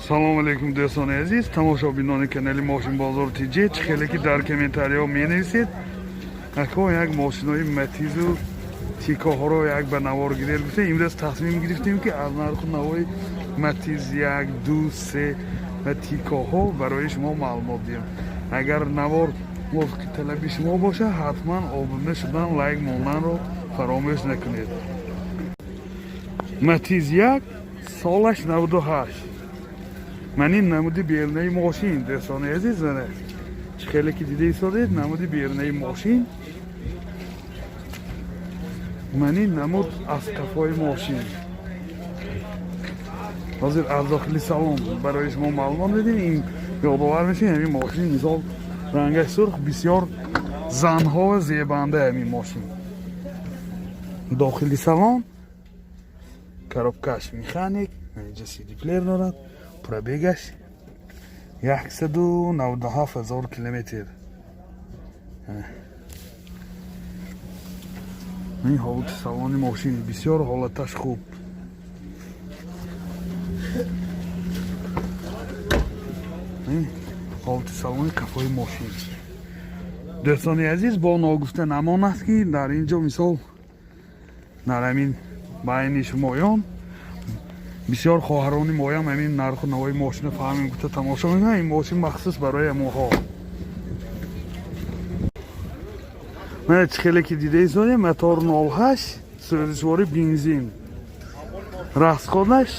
Салом алейкум, дӯстони азиз, тамошобинони канали Мошинбозор ТЖ. Чӣ хеле ки дар комментариҳо менависед, ако, як мошинои Матизу Тикоҳоро як ба навор гиред гуфта, имрӯз тасмим гирифтем, ки аз нарху навои Матиз як, ду, се ва Тикоҳо барои шумо маълумот диҳем. Агар навор мувофиқи талаби шумо бошад, ҳатман обуна шудан, лайк монданро фаромӯш накунед. Матиз як, солаш 98. Ман ин намуди берунаи мошин, дӯстони азиз, мана, чӣ хеле ки дида истодед, намуди берунаи мошин, ман ин намуд аз қафои мошин. Ҳозир аз дохили салон барои шумо маълумот медиҳем. Ин ёдовар мешем, ҳамин мошин, мисол, рангаш сурх, бисёр занҳо зебанда ҳамин мошин. Дохили салон, коробкаш механик, инҷа сиди плеер дорад. Пробегаш 197 000 километр. Ин ҳолати салони мошин, бисёр ҳолаташ хуб. Ин ҳолати салони қафои мошин. Дӯстони азиз, бо ногуфта намон аст, ки дар ин ҷо, мисол, дар ҳамин байни шумоён бисёр хоҳарони моям ҳамин нарху навои мошина фаҳмем гуфта тамошо мекунанд. Ин мошин махсус барои ҳамонҳо. Мана, чӣ хеле ки дида истодем, мотор 08, сӯзишвори бензин, расходаш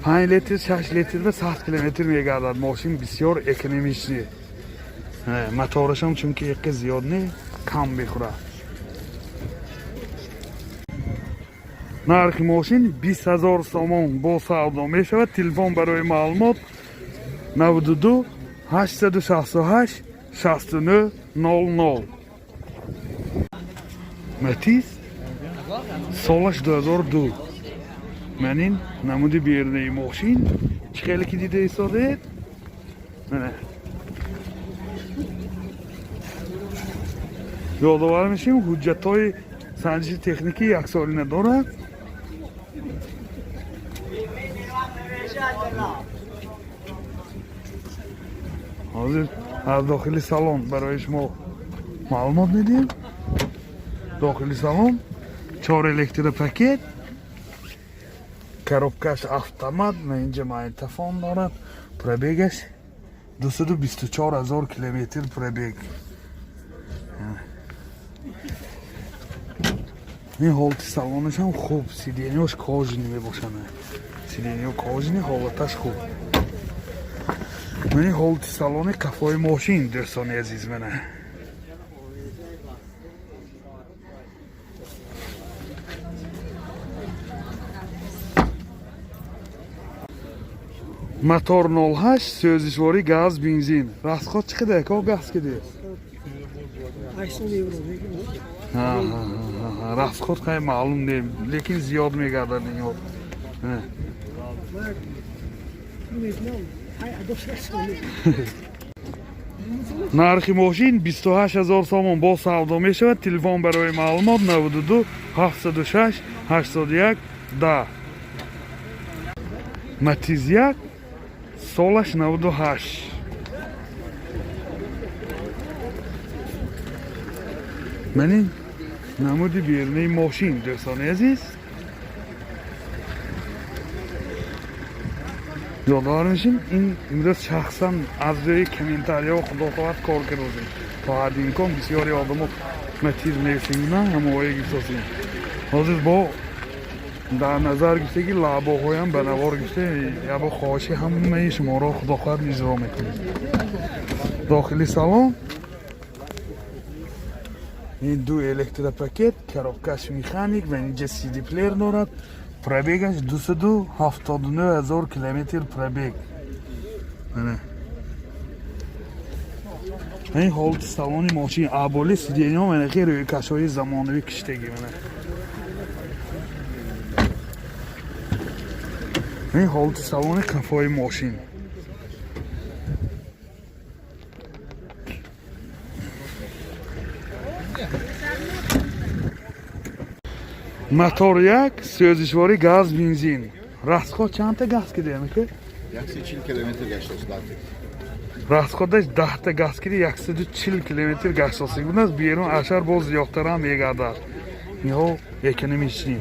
5 литр, 6 литр ба 100 километр мегардад. Мошин бисёр экономичный, моторашам чунки яке зиёд не, кам мехӯрад. Нархи мошин 20 000 сомон, бо савдо мешавад. Телефон барои маълумот 92 868 69 00. Матиз, солаш 2002. Ман ин намуди берунаи мошин, чӣ хеле ки дида истодед, мана. Ёдовар мешем, ҳуҷҷатҳои санҷиши техникӣ яксолина дорад. Ҳозир аз дохили салон барои шумо маълумот медиҳем. Дохили салон, чор электропакет, коробкаш автомат ва инҷа магнитофон дорад. Пробегаш 224 000 километр пробег. Ин ҳолати салонашам хуб, сиденьяш кожаный мебошанд, сиденья кожаный, ҳолаташ хуб. Мани ҳолати салони қафои мошин, дӯстони азиз, мана. Мотор 08, сӯзишворӣ газ, бензин. Расход чӣ қадар, ко, газ киди? 800 евро. Расход хай маълум не, лекин зиёд мегардад ин. Ман мекунам, ҳай адо 6 сол. Нархи мошин 28 ҳазор сомон, бо савдо мешавад. Телефон барои маълумот 92 706 81 10. Матиз як, солаш 98. Ман ин намуди берунаи мошин, дӯстони азиз. Ёдовар мешем, ин имрӯз шахсан аз рӯи комментариҳо, худо хоҳад, кор кардозем. То ҳадди имкон бисёри одамо Матиз мевисингна, ҳамоҳое гирифтосем. Ҳозир бо дар назар гирифта, ки лабоҳоям ба навор гирифта, ябо хоҳиши ҳамаи шуморо, худо хоҳад, иҷро мекунем. Дохили салон, ин ду электропакет, коробкаш механик ва инҷа сиди плеер дорад. Пробегаш 279 ҳазор километр пробег. Мана, ин ҳолати салони мошин. Аболи сиденьо, мана, хе рӯйкашҳои замонавӣ киштагӣ. Мана, ин ҳолати салони қафои мошин. Мотор як, сӯзишворӣ газ, бензин. Расход чандта газ кидем, ки? 140 километр гаштааст. Расходаш 10-та газ киди 140 километр гаштосиг будааст. Берун ашар боз зиёдтарам мегардад. Инҳо экономичный.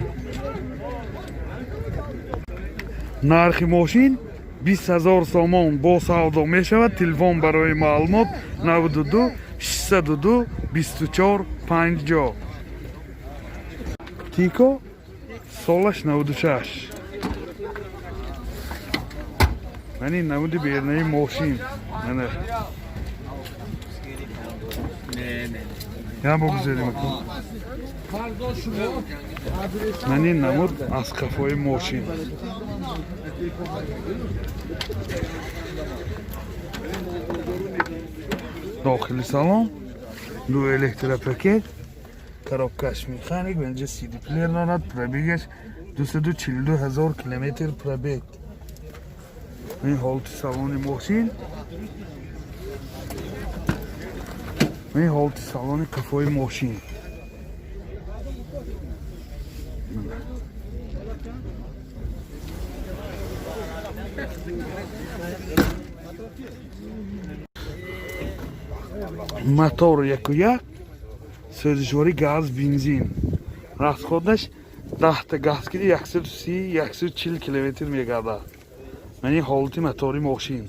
Нархи мошин 20 000 сомон, бо савдо мешавад. Телефон барои маълумот 92 602 24 50. Тико, солаш 96. Мани намуди бернаи мошин. Мана. Я богузарим. Мани намуд аз қафои мошин. Дохили салон ду электропакет, коробкаш механик, инҷа CD плеер дорад, пробегаш 242 ҳазор километр пробег. Ин ҳолати салони мошин. Ин ҳолати салони қафои мошин. Мотор яку як, сӯзишворӣ газ, бензин. Расходаш 10-та газ киди 130 140 километр мегардад. Мани ҳолати мотори мошин.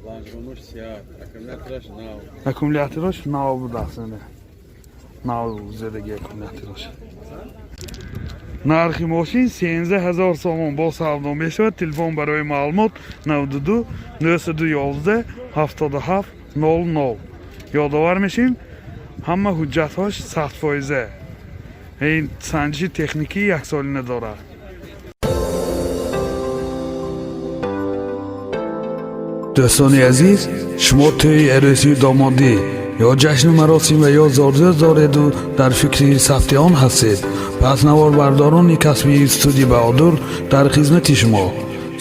Лонжеронош сиёҳ, аккумулятораш нав. Аккумулятораш нав будааст. Нав задаги аккумулятораш. Нархи мошин 13 000 сомон, бо савдо мешавад. Телефон барои маълумот 92 911 77 00. Ёдовар мешем, ҳама ҳуҷҷатҳош 100%. Ин санҷиши техникӣ яксолина дорад. Дӯстони азиз, шумо тӯи арӯсию домодӣ ё ҷашну маросим ва ё зодрӯз дореду дар фикри сабти он ҳастед, пас наворбардорони касбии студия Баҳодур дар хизмати шумо.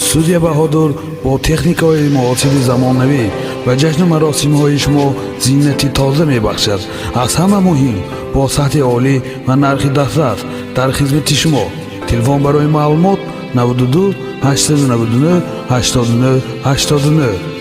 Студия Баҳодур бо техникаҳои муосири замонавӣ ба ҷашну маросимҳои шумо зинати тоза мебахшад. Аз ҳама муҳим, бо сатҳи олӣ ва нархи дастрас дар хизмати шумо. Телефон барои маълумот 92 899 89 89.